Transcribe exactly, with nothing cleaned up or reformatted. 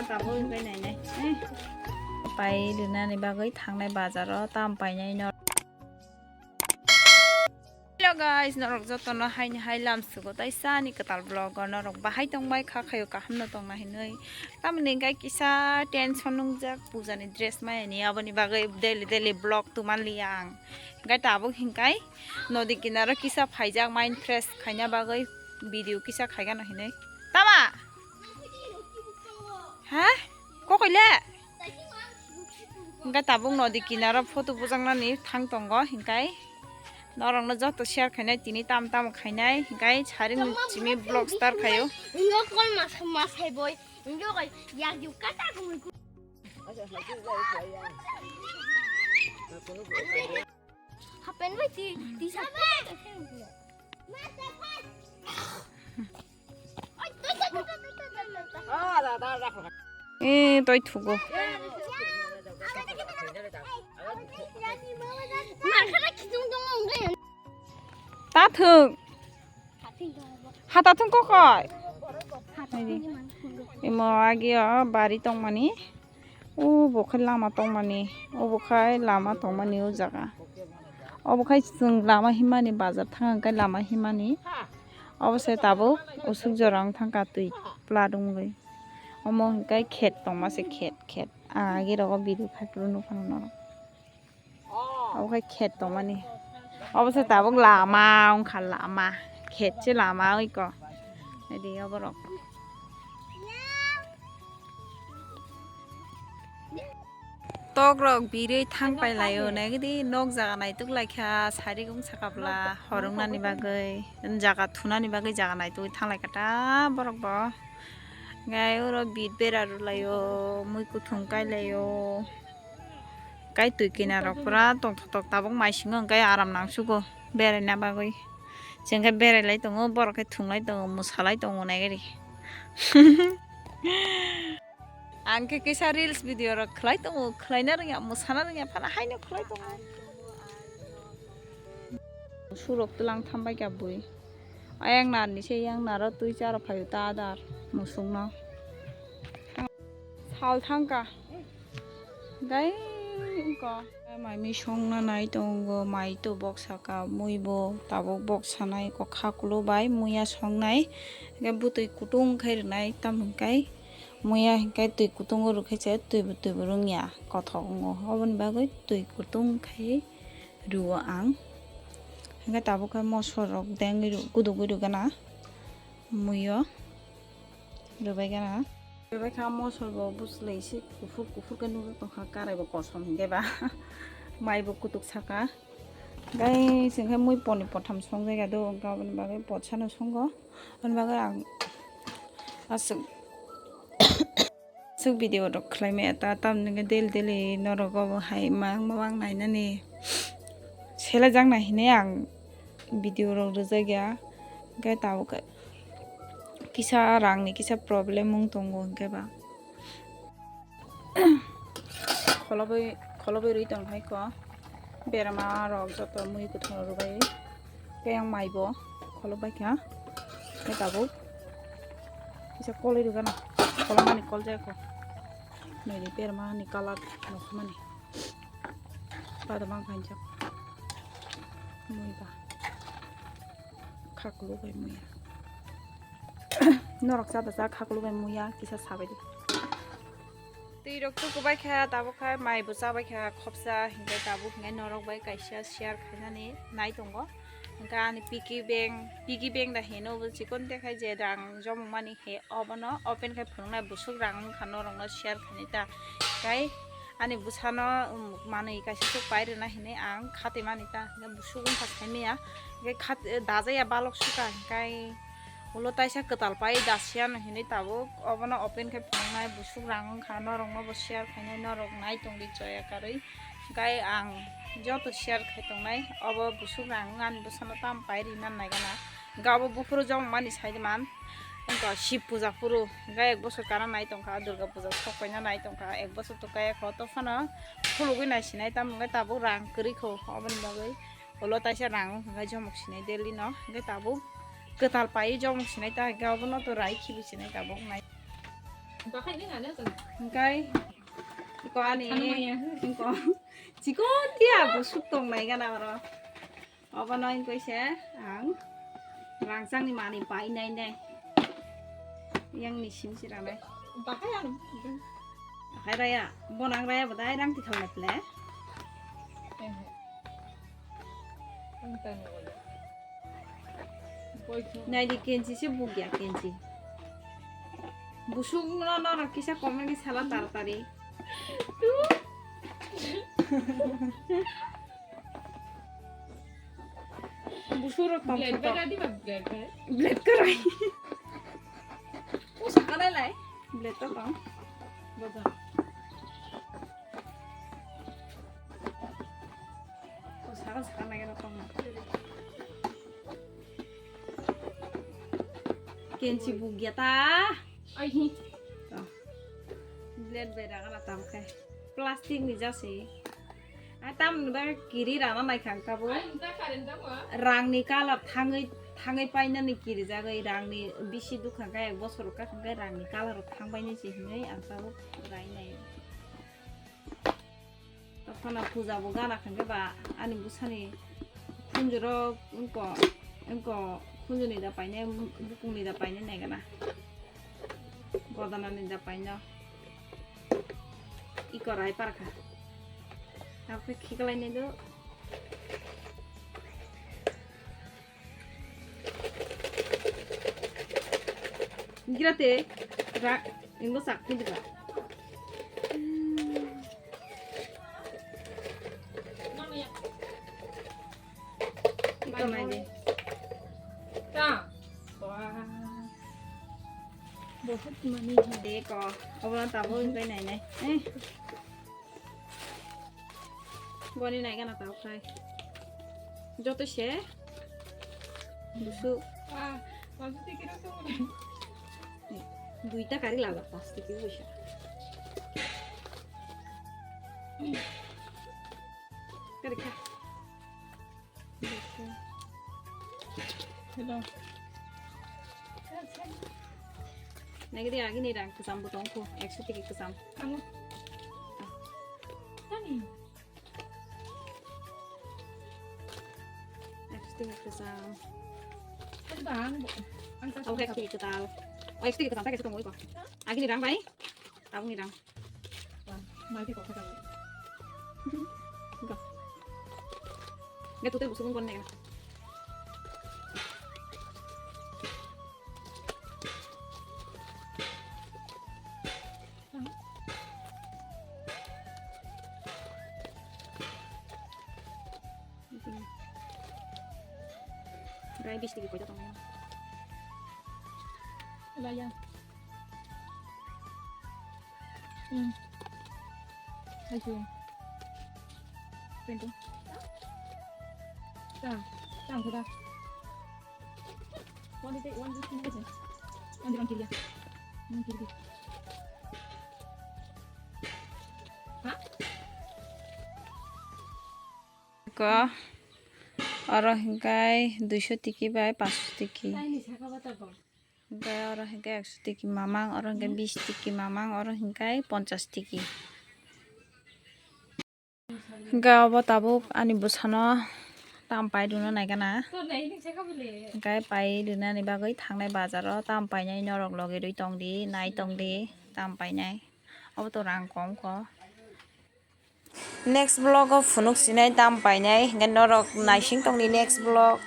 Tabuk wngwi nainai. Eh. Pai rinani bagwi thangnai bazaro tam painai no. Hello guys, norok jotono haini hai lam sugo tai sani kwtal vlog o norok bahai tongbai kha khayo kaham no tongna hinwi. Tamoni hwnkhe kisa tension nungjak pujani dress mayani aboni bagwi daily daily vlog tuman liya ang. Hwnkhe tabuk hwnkhe nodi kinaro kisa phaijak mind fresh khaina bagwi video kisa khaigano hinwi. Tama? Ha? Kokoile? Hingkai tabuk nodi kinaro photo bujaknani thang tongo, hingkai norokno joto share khainai tini tam tam khainai, hingkai saring chimi vlog star khayo. Ingo kol mas mas hai boy. Ingo kai yak yu kata gumui. Hapen bai ti ti sa. Eh, toi thugo. Ta thung. Hata thung kokoi. Imo agi o bari tongmani. O bo khe lama tongmani. O bo khe lama tongmani o jaga. O bo khe chwng lama himani bazar thang khe lama himani. Obo se tabuk usuk jora wng thang ka twi pla dungwi. Omo hwnkhe khet tongma se khet khet. Ang agi rogo video khai phuru nukha norok. Obo khe khet tongmani. Obo se tabuk lama wngkha lama. Khet se lama oi ko. Adi oborok. Tok rok birwi thang pai laio nai gidi nok jaga naituk lai kha sari gung saka bla horong nani bagwi jaga thunani bagwi jaga naituk thang lai kha ta borok bo. Gai oro bit bera rw laio mui kuthung kai laio. Kai twi kinarok pura tongthok tok tabuk mai singo hwnkhe aram nangsugo beraina bagwi. Chwng khe berai lai tongo, borok khe thung lai tongo, mwsa lai tongo nai gari. Ang khe kisa reels video rok khlai tongo, khlaina rwngya, mwsana rwngya, phano haino khlai tongo. Surok twlang tham bai kha bui. Ayang nar ni se yang naro twi charo phaio ta adar musuk no. Sal thangka. Gai wngkha. Mai mi songna nai tongo, mai to bok saka, mui bo tabuk bok sanai, kokha kulo bai muya songnai. Hingke bwtwi kutung khai rwnai, tamo hingkai muya hingkai twi kutungo rwkhe se twi bo, twi bo rwngya, kothok wngo. Oboni bagwi twi kutung khai rwo ang. Hingke tabuk khe mosol rok dengwi rw-, gudugwi rwgana muiyo. Rwbaikha na. Rwbaikha mosol bo bwswlai se kuphur kuphur khe nugwi tongkha, karai bo kosom hinkhe ba. Mai bo kutuk saka. Gai chwng khe mui poni potham songjaikha do, wngkha aboni bagwi potsano songo. Aboni bagwi ang aswk, aswk video rok khlai maya ta, tamni hwnkhe daily daily norok obo hai ma wng ma wng nainani selajak nai hinwi ang video rok rwjak ya. Hwnkhe tabuk khe kisa rangni kisa problem wng tongo hwnkhe ba. Kholobwi, kholobwi rwi tong hai kho. Berma rok joto mui kwthwng rwbai. Tei ang mai bo kholop bai kha. Tei tabuk kisa koloi rwgano. Kholopmani kol jaya kho. Nini berma ni colour nukmani. Badam ang khainjak. Mui ba. Khakulu bai muya. Norok cha da cha khakulu bai muya kisa sabai di. Twi rok tuku bai kha, tabuk kha mai bo cha bai kha khopsa, hinkhe tabuk hinkhe norok bai kaisa share khainani nai tongo. Hinkhe ani piggy bank, piggy bank da hino bo chikon te khai je rang jomok mani he obono open khai phunuknai busuk rang wngkha norokno share khainai ta. Khai ani bwsano, um, manwi kaisa se pai rwna hinwi ang khatwi mani ta, hinkhe busuk wngkha saimanya, hinkhe khat-, dajaya balok sukha, hinkhe ulo taisa kwtal pai dasiya hinwi tabuk obono open khai phunuknai busuk rang wngkha, norokno bo share khainai, norok nai tongdi choya karwi, hinkhe ang joto share khai tongnai, obo busuk rang wngani bwsano tam pai rinani naigana. Hingke abo buphuru jomok mani sai de man. Wngkha Shib puja phuru. Hingke ek bosor kana nai tongkha, Durga puja sok paina nai tongkha. Ek bosor to kaya kho, to phano khulugwi nai sinai, tamo hingke tabuk rang kwrwi kho. Oboni bagwi ulo taisa rang hingke jomok sinai daily no. Hingke tabuk kwtal pai jomok sinai ta, hingke obono to rai khibi sinai tabuk nai. Hingkai ko ani hingko chikon tia busuk tong nai gana oro. Obo no hingkoi se ang rangchak ni mani pai nai nai. Yang ni sim si ranai. Bahai ang. Bahai raya, bonang raya bodai rang tikal na ple. Naidi kenchi se bugya kenchi. Busuk no no no kisa comment ni sala taratari. Busuk rok tong blade bai radi ba blade bai. Blade karai. O sakha lai lai. Blade to tong. Bodo. O sakha sakha nai rok tong. Kenchi bugya ta. Ai hi. To. Blade bai ragana tam khe. Plastic ni jase. Ai tam ni bagwi kiri rana nai khang tabo. Rang ni colour thangwi thangwi paina ni kiri jagwi rang ni bisi dukha khe ek bosor ka khang khe rang ni colour thang bai ni se hinwi ang tabo rai nai. Tokphano puja bo gana khangkhe ba ani bwsani khunjuro wngko wngko khunjuni da paine bukungni da paine naigana godanani da paino iko rai parkha. Abo khe khiklai nai do. Girate ra ingo sak ni diba. Ito nai de. Ta. Wah. Bahut mani hai. Deko, obo tabo hingkai nai nai. Eh. Boni nai gana tao khai. Joto se. Busu. Ah, maksudnya kira tuh. Duita kari laga plastik itu bisa. Kari kha. Hello. Nagidi agi ni rang kesam botong ko, ekso tiki kesam. Kamu. Tani. Ekso tiki kesam. Tadi bang, ang tas. Oke, ekso tiki ketal. Oh, ekso tiki kesam, tak ekso tunggu ko. Agi ni rang bai. Tabung ni rang. Wah, mai ke kok kata. Enggak. Enggak tuh, tuh, busuk pun nih. Rai bis tiki koito tong. Laya. Hmm. Ayo. Pintu. Tang, tang, tang. One day, one day, one day, one day, one day. One day, one day. Hah? Ko, oro hingkai duiso tiki bai paanch tiki. Hingkai oro hingkai ekso tiki mamang, oro hingkai bis tiki mamang, oro hingkai ponchas tiki. Hingkai obo tabuk ani bwsano tam pai rwna naigana. Hingkai pai rwnani bagwi thangnai bazaro tam painai norok logi rwi tongdi, nai tongdi, tam painai. Obo to rang kom kho. Next vlog o phunuk sinai tam painai, hingke norok naising tongdi next vlog.